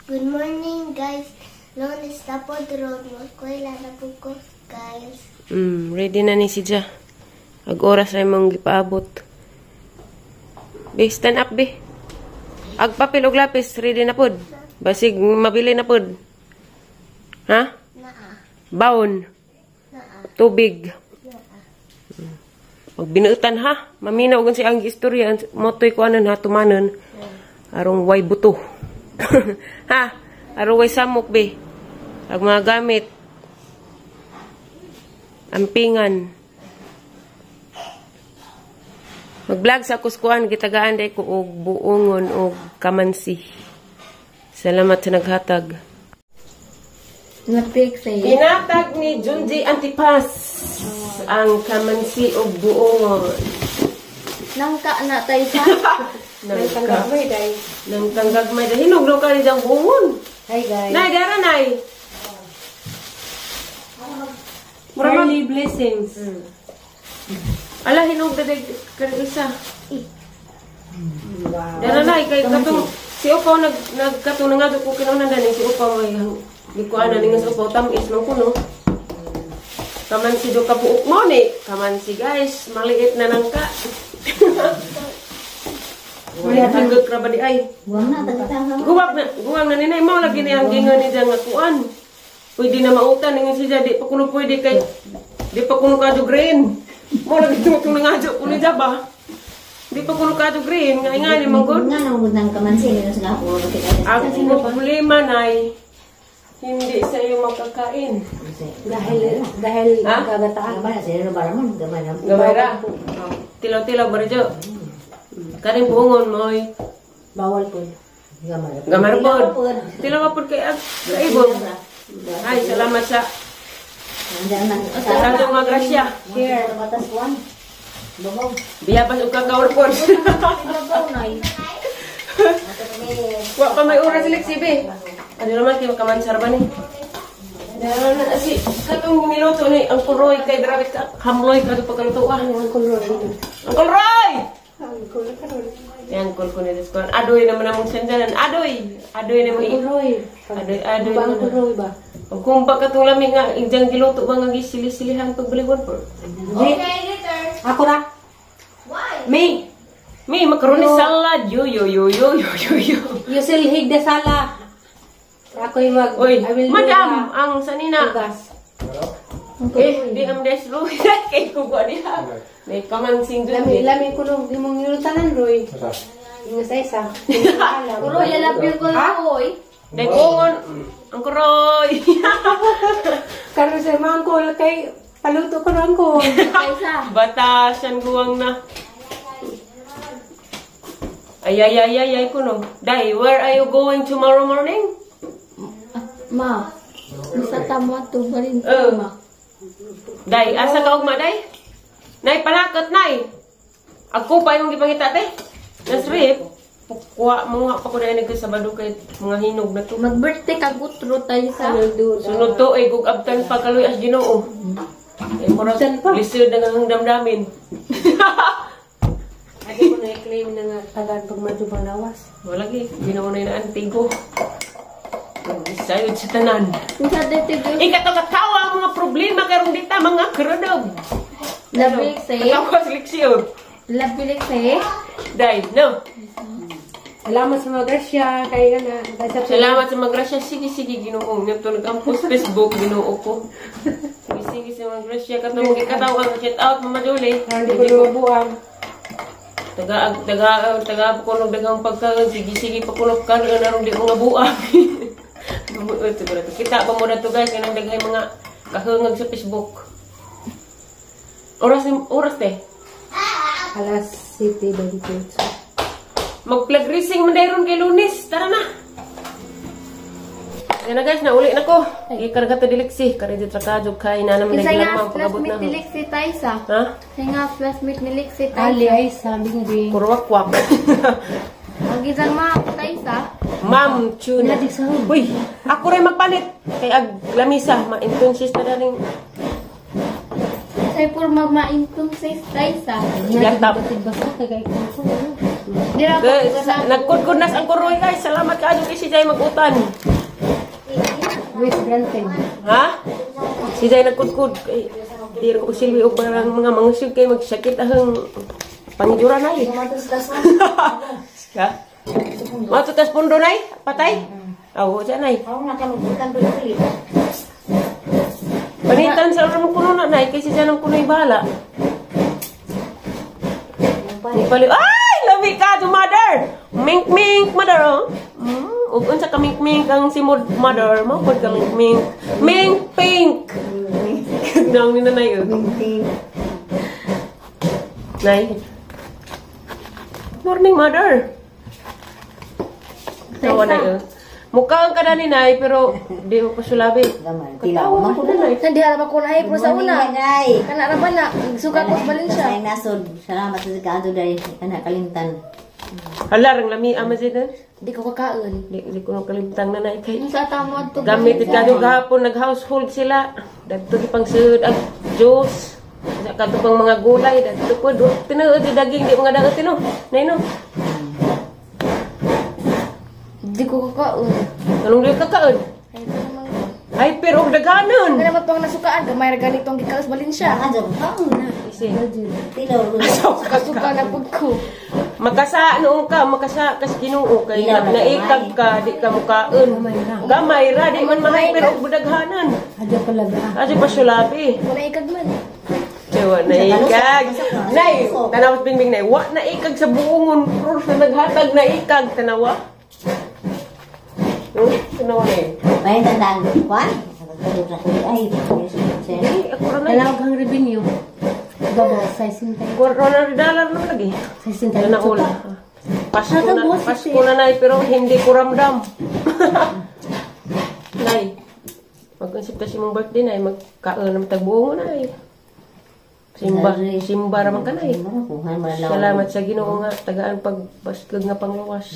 Good morning, guys. Lunes na po, ron mo. Eskwela na po ko, guys. Ready na ni si Ja. Ag oras ra imong gipaabot. Be, stand up, be. Ag papel og lapis, ready na pod. Basig mabili na pod. Ha? Naa. Baon, Naa. Tubig. Naa. Magbinuutan ha. Maminaw gan si ang istorya motoy ko anon ha tumanon. Arong way buto. Ha? Arong way samok, be. Ag mga gamit. Ampingan. Mag-vlog sa kuskuan gitagaan day ko og buongon og kamansi. Salamat sa naghatag. Napik sa iyo. Inatag ni Junji Antipas ang kamansi og buongon. Nangka na tayo sa. Nang tanggagmay day. Nang tanggagmay day. Hinog no ka ni diyang buongon. Hi guys. Nay, dara nay. Mura mag Early blessings. Ala, hinog na day kada isa. Wow. Dara nay kay katong si Upaw nag nagkatong nangadto ko kinunan dani si Upaw ay gikuanan ni nga sa Upaw tamis man kuno. Kamansi do kabuok mo ni. Kamansi, guys, maliit na nangka. Wala tanggag ra ba di ay? Guwang na, taga. Guwang na, guwang na ninay mo lagi ni ang gingon ni nga kuan. Pwede na mautan ningon siya, di pa kuno pwede kay di pa kuno kadyo green. Mo lagi tungtong nangadyo kuno siya ba? Di pa kuno kadyo green nga ingani man gud. Nga nang nang kamansi nila sa ako makita. Ang problema, nay, hindi sa iyo makakain. Dahil dahil Ha? gagataan. Gamay na sila ba naman? Gamay na. Gamay ra. Tilaw-tilaw ba rin? Kaning buongon moy. Bawal po. Gamay na. Gamay ra pod. Tilaw pod kay ag kaibong. Ay, salamat sa sa atong mga grasya. Share. Batas one. Babaw. Biyabas og kakao pod. Babaw na. Wa pa may oras silik be. Ano naman kay makamansar ba ni? Dahil na si katong niluto ni ang kuroy kay grabe ka hamloy ka do pagkaluto ah. Uncle Roy. Uncle Roy! Uncle Roy. Yan kol ko ni Diyos. Adoy naman among sandyanan. Adoy. Adoy naman. Uncle Roy. Adoy, adoy Ba naman. Uncle Roy ba? Kung pa katong lami nga idyang giluto ba nga gisili-silihan pagbaliwon po. Okay, later. Ako ra. Why? Me. Mi macaroni salad. Yo yo yo yo yo yo yo. You silhig de sala. Ako'y mag Oy, I will do madam, the ang sanina. Hugas. Eh, di am des Roy. Kay kugo diha. May kamansing dun. Lami Eh. lami ko nung imong nilutanan, Roy. Inga sa isa. Roy, I love you ko, Roy. Dai buongon ang kuroy. Karon sa mga uncle kay paluto ko ng uncle. Kaysa. Batasan guwang na. Ay, ay, ay, ay, ay, kuno. Dai, where are you going tomorrow morning? Ma. Basta tamo to ba rin Oh. ma. Dai, asa ka ugma, Dai? Nay, palakot, Nay. Ako pa yung gipangita, te. Nasrip. Kuha, mga pa ko na nag Sabado kay mga hinog na to. Mag-birthday ka gutro tayo sa. Sunod to, ay gugabtan pa kaloy as Ginoo. Eh, murag Abtan pa. lisod na nga ang damdamin. Adi ko na i-claim na nga tagaan pag madyo bang lawas. Wala gi, Ginoo na yung antigo. Sayod sa tanan. Unsa dito gyud? Ikatawa ang mga problema karong dita mga krodog. Labilik sa. Katawa sa leksyon. Labilik sa. Dai, no. Salamat sa mga grasya kay ana. Salamat sa mga grasya. Sige, sige, Ginoo. Nga to nag-ampos Facebook, Ginoo ko. Sige, sige sa mga grasya. Katong gikataw ang shout out, Mama Julie. Hindi ko lumabuang. Taga taga taga ko nog daghang pagkaon. Sige, sige pakulok ka na narong di ko nga buang. Kita ba mo na to, guys, kanang daghay mga kahungag sa Facebook. Oras oras te. Alas 7:28. Mag-flag racing man dayron kay Lunes. Tara na. Yan na guys, nauli na ko. Ikarga to diliksi, kare di trakadyo kay na naman Isa nga naglamang pagabot classmate na. ni Lexi Taysa. Ha? Isa nga classmate ni Lexi Ali Taysa. ay sa bingbing. Kurwakwak. Ang isang mga Taysa. Ma'am Tuna. Uy, ako rin magpalit. Kay ag lamisa, ma-intensis na na rin. Say pur magmaintong sa Taysa. Yatap. Basta kay kay Dira ko Guys, nagkudkod nas ang kuroy guys. Salamat kaayo kay si Jai magutan. With granted. Ha? Si Jai nagkudkod kay di ra ko silbi og parang mga mangusyog kay magsakit ahang pangijura nay. Ha? Matutas pundo nay, patay. Awo dyan nay. Ako nga kalubutan doon ulit. Panitan sa orang kuno na nay kay si Jai ang kunoy bahala. Ni Ay, lami ka to mother. Mink mink mother oh. Ug unsa ka mink mink ang simod mother mo pud ka mink mink. Mink pink. Nang ni nanay oh. Minting. Nay. Morning mother. Tawa na oh. Mukha ang kada ni Nay pero di mo pa sulabi. Gamay. Tilaw. Katawa man ko na nay. Nandi harap ako na pero sa una. Nay. Kana ra ba na? Suka ko sa Valencia. Sa nasod. Salamat sa kaado dahil kana kalimtan. Hala rang lami ama jud. Eh. Di ko kakaon. Di ko nang kalimtang na nay kay. Sa tamo adto. Gamit it kadto gahapon nag-household sila. Dagto di pang sud ang juice. Sa kadto pang mga gulay dagto po tinuod di daging di mga daot no. Nay no. Di ko kakaon. Anong di kakaon? Ay, ito naman ko. Ay pero og daghanon. Kana ba pang nasukaan gamay ra ganitong gikaos Valencia. Ang jam ka. Isi. Tilaw. Kasuka na pud ko. Makasa noong ka, makasa kas Ginoo kay Ilaw na naikag ka, di ka mukaon. Gamay ra di man mahay pero og daghanon. Adya pala ba? Adyo pa sulabi. Wala ikag man. Wa na ikag. Nay, tanawas bingbing nay, wa na ikag sa buongon cross na naghatag na ikag tanawa. Tanawa nay. May tandaan. Kwan? Ay, Ay, ako ra nay. Tanaw kang revenue. Gabo, size tayo. Kwarto na dollar no lagi. Size tayo. Sana all. Pasko na nay, pero hindi ko ramdam. Nay, mag-isip kasi mong birthday nay, magkaon ng tagbuo nay. Simba, simba raman ka nay. Salamat sa Ginoo nga tagaan pagbaskog nga panglawas.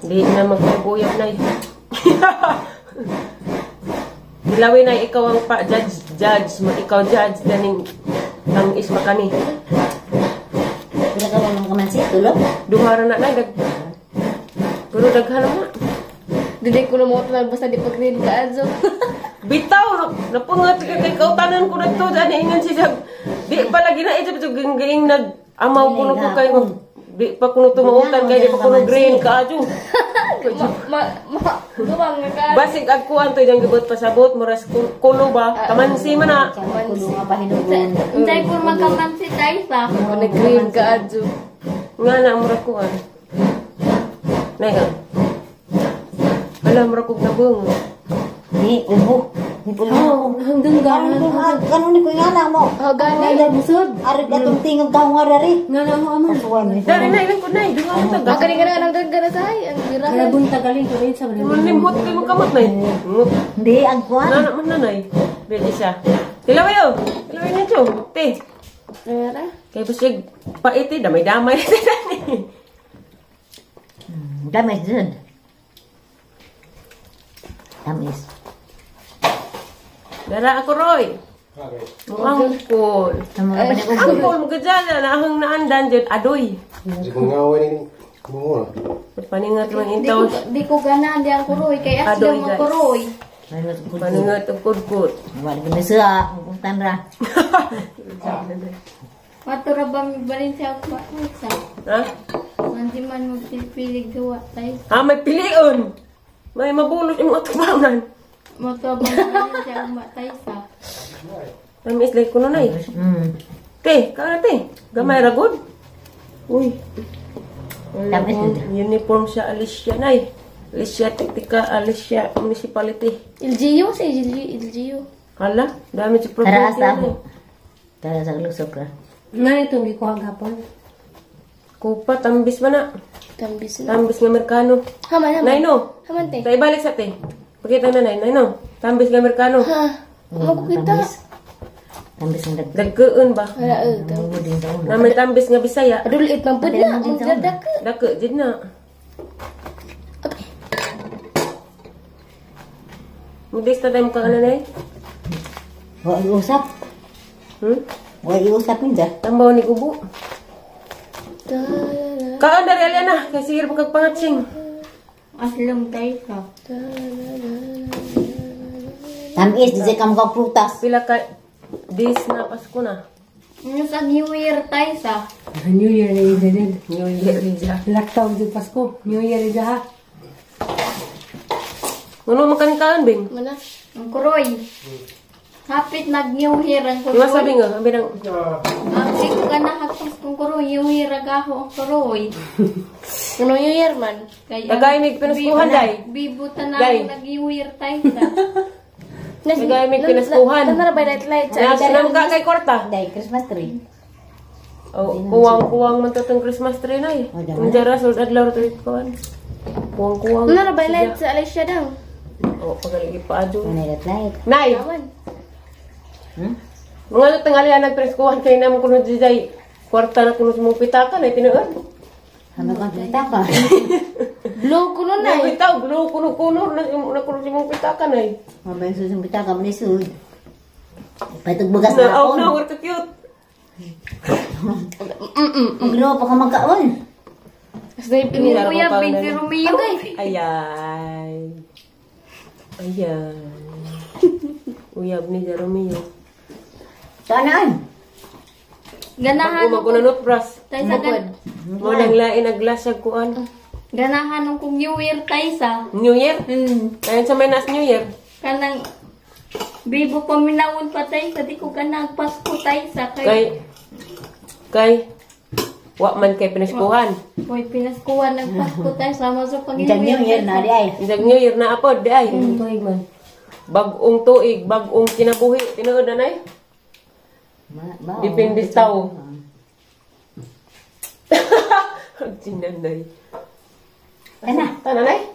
Di na magpaguyab nay. Dilawin nay ikaw ang pa judge judge mo ikaw judge ganing ang isma kani. Pila ka mga kamansi tulog? Duha ra na nay dag. Pero daghan na. Dili ko na mo basta di pag-green ka adyo. Bitaw napungat ka kay kautanan ko na to ani ingon si Jag. Di pa lagi na ito ging nag amaw kuno ko kay di pa kuno tumautan kay di pa kuno green ka adyo. Ma ma duwang nga ka. Basig ag kuan to diyang gibot pasabot muras kulo ba kamansi man na. Kulo nga pahinugon. Unsay porma kamansi tayo sa? Wala green ka adyo. Nga na mura kuan. Nay ka. Ala mura kog nabung. Ni ubo. Ni pulo. Hanggang ganon. Kanon ni ko nga na mo. Oh, gani. Ay, busod. Ari atong tingog ka nga rari. Nga na mo ama. Dari na ilang ko nay duha ta Ang kani nga nang gana sa hay ang girahan. Kalabon tagaling ko rin sa Manlimhot kay mo kamot nay. Hindi ang kuan. Nana man nanay. Bil isa. Tilaway oh. Tilaway niyo. Te. Ara. Kay basig paiti damay-damay ni. Damis dun. Damis. Dara ako Roy. Angkol. Angkol magadjala na ahang naandan dyan adoy. Di ko nga ni mo. Paningat man intaw. Di ko ganahan di ang kuroy kay asli ang kuroy. Paningat og kudkod. Wala gud siya, kung ra. Matura ba mi balin siya ako sa? Ha? Nanti man magpipilig gawa tayo. Ha, may pilion. May mabulos imong atubangan. Matura ba mi balin siya ako tayo sa? Tamis lay kuno nay. Te, ka na te. Gamay ra gud. Uy. Tamis uniform siya Alicia nay. Alicia Tiktika, Alicia Municipality. LGU sa LGU. Hala, dami si Tara sa. Tara sa lusok ra. Nga itong gikuha gapon. Kupa, tambis man na. Tambis na. Tambis nga Amerikano. Haman, haman. Nay no. Haman te. Tay balik sa te. Pakita na nay, nay no. Tambis nga Amerikano. Ha. Mo kita. Tambis ang dag. Dagkeun ba? Hala Na may tambis nga Bisaya. Adulit man pud na. Magdadak. Dagke jud na. Mudis ta tayo mukha na nay. Wa iusap. Hmm? Wa iusap ninja. Tambaw ni gubo. Kaan dari Aliana, kay sige pa kag pangatsing. Aslong tayo ka. Tamis, di ka mga prutas. Pila ka days na Pasko na. Ano sa New Year tayo sa? New Year na yun din. New Year rin. Laktaw di Pasko. New Year rin ha. Ano man kaning kaan, Bing? Wala. Ang kuroy. Hapit nag New Year ang Di ba kuroy. sabi nga, sabi ng Ang ko ka na hagpas kong kuroy. New Year agaho ang kuroy. Ano New Year man? Kaya Tagay mig pinaskuhan day. Bibo Day. tanan nag New Year tayo sa. Tagay mig pinaskuhan. Tanara by night light. Nang ka kay korta. Dahil Christmas tree. Oh, kuwang-kuwang man to tong Christmas tree na eh. Oh, dama. Kung jara sold adlaw to kuan. Kuwang-kuwang. Tanara by light sa Alicia daw. Oh, pagaligi pa adyo. Ano that light? Nay, Awan. mga ano tangalian nagpreskuhan kay namo kuno jijay. Kwarta na kuno sa mong pitaka na tinuod. Ano kang kita ka? Blue kuno na. Nay, bitaw blue kuno kuno na na kuno sa mong pitaka nay. Mabay susong kita ka manisud. Patugbugas Na na aw ako. na war ka cute. Ang ginawa pa ka magkaon. Yung kuya Bing si Romeo. Ayay. Ayay. Uyab ni Jeromeo. Tanaan. Ganahan Bago na nutbrush. tayo sa Mo nang lain naglas ag kuan. ganahan nung kung New Year tayo sa. New Year? Ayon sa may nas New Year. Kanang bibo paminawon pa tayo sa di ko ganang Pasko tayo sa Kay kay wa man kay pinaskuhan. Hoy, pinaskuhan ng Pasko tayo sama sa pag Diyan New Year na di ay. Isang New Year na apod di ay. Tuig man. Bagong tuig, bagong kinabuhi, tinuod na nay. Depende sa tao. Sinanay. Tana. Tana nay.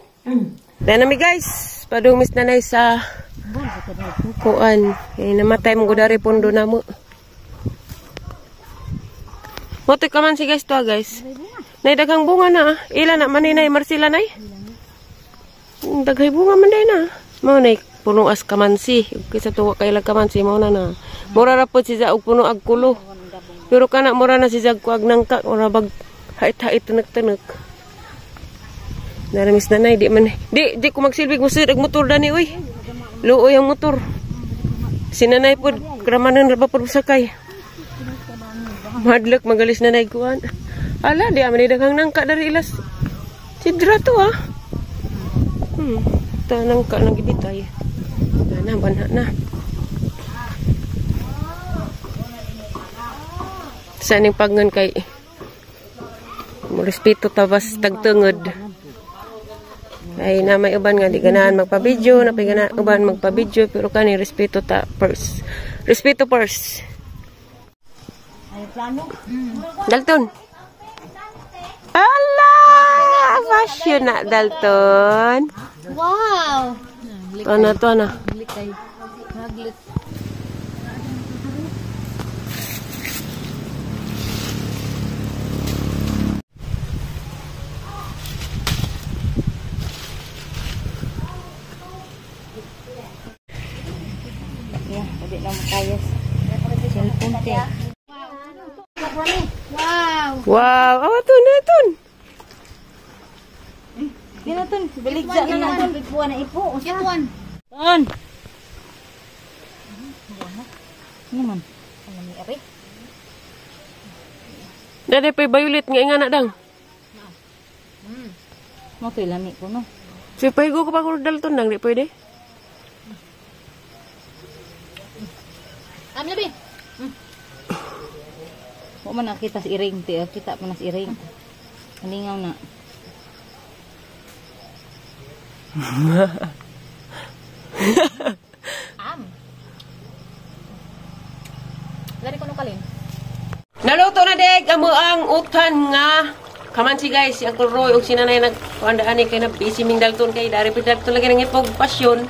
Tana mi guys, padung mis nanay sa kuan. Kay namatay mong gudari pondo namo. Motoy ka man si guys to ah, guys. Nay daghang bunga na. Ah. Ila na man ni nay Marcela nay. Daghay bunga man day na. Mao nay puno as kamansi. Kaysa tuwa kay lag kamansi mao na na. Mura ra pod si og puno ag kulo. Pero kana mura na si jag kuag nangka ora bag hait-hait tanak-tanak. Naramis nanay di man di ko magsilbig mo ag motor dani oy. Luoy ang motor. Si nanay pod kramanan ra ba pod sakay. Madlak magalis nanay kuan. Ala di aman daghang nangka dari ilas. Sidra to ah. Ta nangka nang gibitay. Na banha na. Sa ning pagnon kay mo respeto tabas tagtungod. Ay na may uban nga di ganahan magpa-video, na pay ganahan uban magpa-video pero kani respeto ta first. Respeto first. Dalton. Ala! Fashion na Dalton. Wow! Tuana, tuana. Wow, awa to na ton. Baligsa na na. Ipuan na ipo. Ituan. Ton. Ano man? Dade pay violet nga ingana dang. Mo to lami ko no. So pahigo ko pa ko Dalton dang di pwede. Am labi. Wa man nakita sa iring ti, kita pa na sa iring. Kalingaw na. Am. Dari ko kalin. Naluto na deg amo ang utan nga kamansi guys, si Uncle Roy ug si nanay nagkuan ani kay na busy ming Dalton kay dari pa Dalton lagi nang ipog pasyon.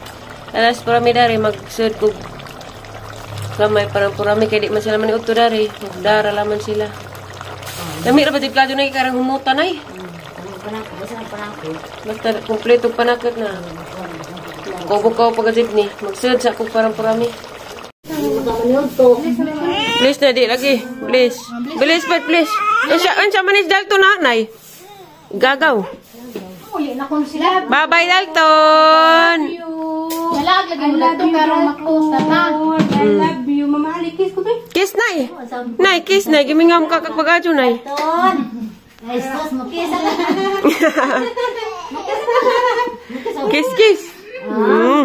Alas para mi dari magsud kog gamay parang purami kay di man sila man udto dari, magdara laman sila. Dami ra ba di plado na karang humutan ay. Basta kumpleto panakot na. Kobo ko pag ni, magsud sa kog parang purami. Please na di lagi. Please. Bilis pa, please. Unsa man is Dalton na, Nay? Gagaw. Uli na kuno sila. Bye-bye, Dalton! Lalag lagi mo dito karon maklos na ta. I love you. Mama, ali, kiss ko ba? Kiss, Nay! Nay, kiss, Nay. Gimingam ka kagpagadyo, Nay. Ton. Ay sus mo kiss ako. Kiss, kiss.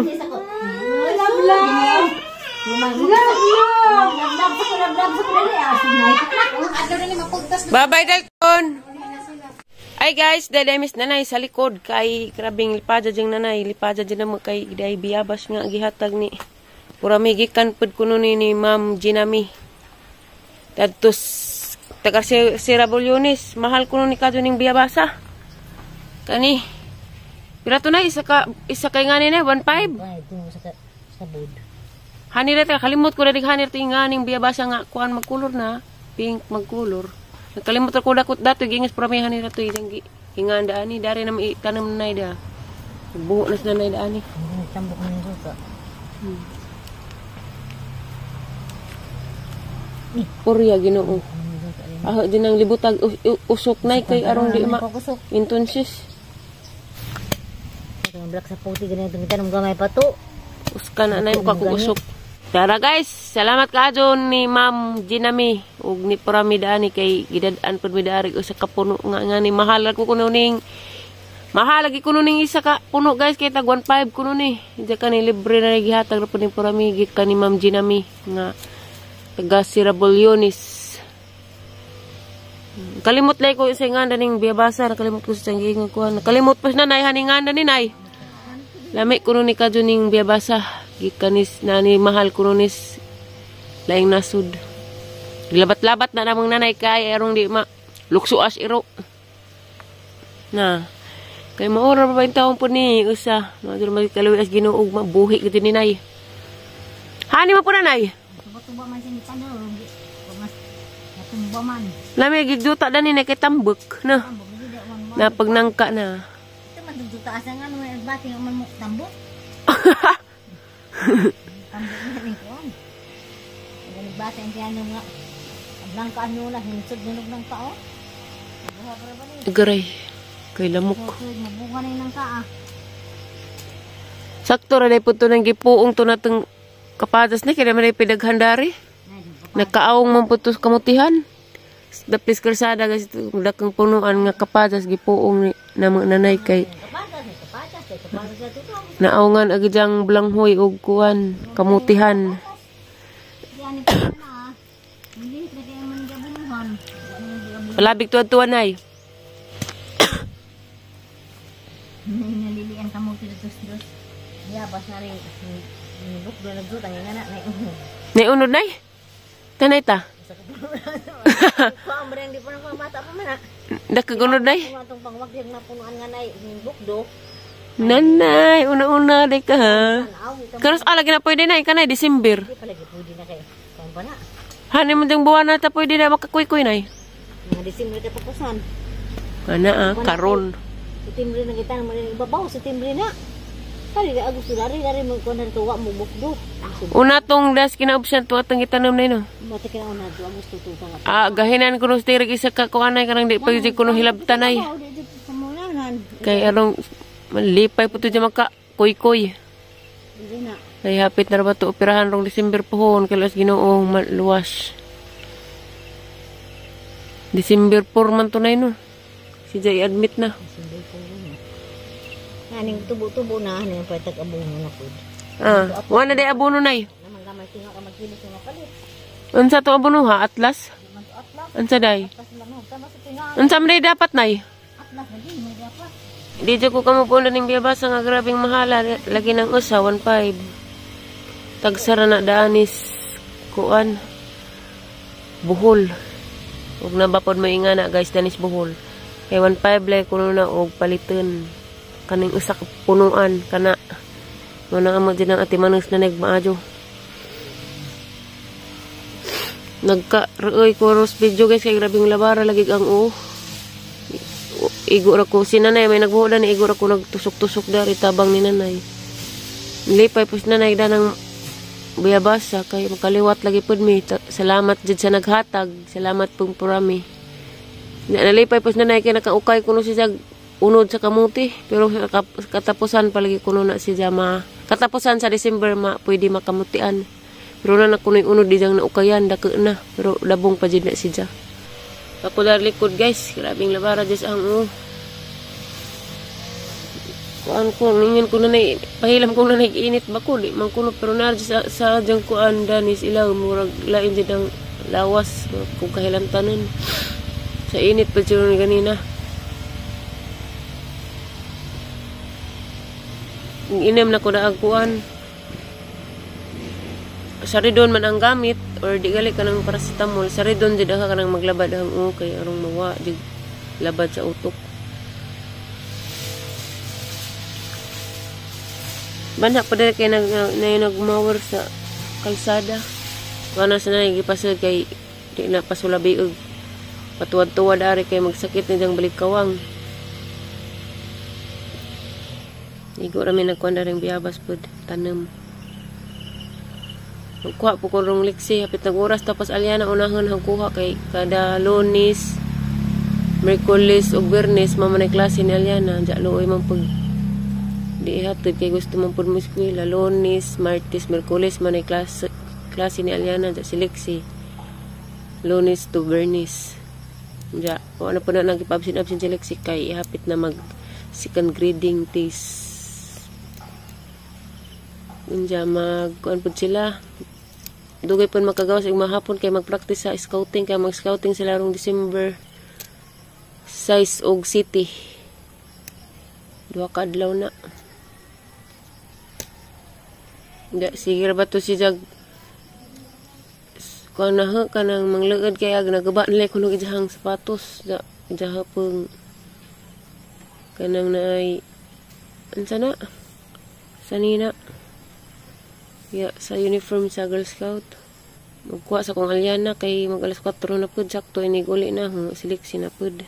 Kiss ako. Love, love. Love Love, love. love sa ko love love sa ko dali aso na. Bye-bye, Dalton! Ay guys, daday miss nanay sa likod kay grabing lipada jing nanay, lipada jing namo kay day biyabas nga gihatag ni Purami gikan pud kuno ni Ma'am Jinami. Tadtos taga si Rabulyones, mahal kuno ni kadyo ning biyabasa. Kani. Pira to na isa kay ngani na 1.5. Ay, tungo sa bud. Hani ra ta kalimot ko na dig hani ra nganing biyabasa nga kuan magkulor na, pink magkulor. Nakalimot ko dakot dato gingis purami hani ra to ijang hingan daani dari na itanom na da. Buho na sa nanay daani. Tambok ng suka. Purya Ginoo. Ah, din ang libutag usok nay kay aron di ma intonsis. Ang black sa puti ganito gitanong gamay pa to. Uska na nay mo usok. Tara guys, salamat kaadyo ni Ma'am Jinami ug ni Purami daani kay gidad-an pud mi daari usa ka puno nga nga ni mahal ko kuno ning mahal lagi kuno ning isa ka puno guys kay tag 1.5 kuno ni. Diya ka ni libre na gihatag ra pud ni Purami gikan ni Ma'am Jinami nga taga Sirabolyonis. Kalimot lay ko sa nganda ning biyabasa, nakalimot ko sa giingon ko. Nakalimot pa na nay haning nganda ni nay. Lami kuno ni kadyo ning biyabasa. Gikanis na ni mahal kuno nis laing nasud. Gilabat-labat na namang nanay kay arong di ma luksuas iro. Na. Kay maura pa ba yung taong po ni usa. Maduro magkaluwi as Ginoo mabuhi gid ni nay. Hani mo po nanay? Tuba man sini paano mas natumba man. Lami gigduta dani na kay tambok na. Na pagnangka na. Ito man dugduta asa nga no bati nga man mo tambok. Tambok na ni kuan. Ang bata ang piano nga. Ang nangka ano na hinsod nunog ng kao. Buha pa ra ba ni? Garay. Kay lamok. Mabuha na yung nangka ah. Sakto ra day po to nang gipuong to natong kapadas ni kaya man ay pinaghandari. Nakaawong man po to sa kamutihan. Dapis kalsada guys, dakang punuan nga kapadas gipuong ni namang nanay kay naawongan agi diyang blanghoy og kuan kamutihan. Palabig tuad-tuan ay. Nalilian kamuti dos-dos. Yabas na rin. Nibuk doon nagduta nga na. Naiunod nay? Tanay ta? Kuang brand di pa nang bata pa man ah. Dakagunod nay? Atong pangwag yung napunuan nga nay nibuk do. Nanay, una-una day ka ha. Karos lagi na pwede na kanay December. Di pala pwede na kay. Kuang pa na. Hani mo ding buwan na ta pwede na makakuy-kuy nay. Mga December katapusan. Ana ah, karon. September na kita naman ibabaw September na. Kali ka Agosto dari dari mo kuan dito wa mo bukdo. Una tong das kinaubsan to atong gitanom na no. Mati kina una to Agosto to pa. Ah, gahinan kuno sa tirig isa ka kuanay kanang di pa gyud kuno hilabtan ay. Kay arong malipay po to dyan maka kuy-kuy. Kay hapit na ba to operahan rong December pohon kay las Ginoo maluwas. December 4 man to na no. Si Jay admit na. Aning tubo-tubo na ano yung pwede abono na pud. Ah, wala na day abono nay. Naman gamay tinga ka magkilos nga palit. Unsa to abono ha? Atlas? Unsa day? Unsa man day dapat nay? Atlas na din may dapat. Di jud ko kamo puno ning biyabasa nga grabing mahala lagi ng usa 1.5. Tagsara na daanis kuan Bohol. Ug nabapod mo ingana guys danis Bohol. Kay 1.5 lay kuno na og paliton kaning usa ka punuan kana. Muna amo din ang ati Manus na nagmaadyo. Nagka reuy ko ros video guys kay grabing labara lagi ang o. Igo ra ko si nanay may nagbuho na ni igo ra ko nagtusok-tusok dari tabang ni nanay. Lipay pus nanay danang biyabasa kay makaliwat lagi pud mi. Salamat jud sa naghatag. Salamat pung purami. Nalipay pas nanay kay nakaukay kuno siya unod sa kamuti. Pero katapusan palagi kuno na siya ma katapusan sa December ma pwede makamutian. Pero na kuno yung unod di diyang naukayan dako na. Pero labong pa jud na siya. Ako dar likod guys, grabing labara jud ang oh. Kuan ko ningon ko nanay pahilam ko nanay init ba ko di man kuno pero naa sa diyang kuan danis ilaw murag lain jud ang lawas kung kahilantanan. Sa init pa dyan ganina. Inem na ko na agkuan. Saridon man ang gamit or di gali ka ng paracetamol. Saridon jud ka kanang maglabad ang kay arong mawa jud labad sa utok. Banha pa diri kay nagmawer sa kalsada. Kuan sa nay gipasod kay di na pasulabi og patuwad-tuwad ari kay magsakit ni diyang balikawang. Igo rami nagkuan ring biyabas pud tanem. Magkuha po ko rong liksi hapit nag oras tapos Alyana unahon ang kuha kay kada Lunes, Miyerkules ug Biyernes mao man ay klase ni Alyana. Diya luoy man pag di ihatod kay gusto man pud mo eskwela. Lunes, Martes, Miyerkules man ay klase ni Alyana diya si Lexi. Lunes to Biyernes. Diya, wala po na nagpa-absent-absent si Lexi kay ihapit na mag second grading test. Unja mag kuan pud sila. Dugay pud makagawas ig mahapon kay mag-practice sa scouting kay mag-scouting sila rong December 6 og city. Duha ka adlaw na. Diya, sige ra ba to si Jag? Kuan na ha, kanang mangluod kay ag nagaba nila kuno ijahang sapatos. Diya, ijaha pong kanang naay unsa na? Sanina. Ya, sa uniform sa Girl Scout. Magkuha sa kong Alyana kay mag alas 4 na pud sakto inig uli na, siliksi na pud.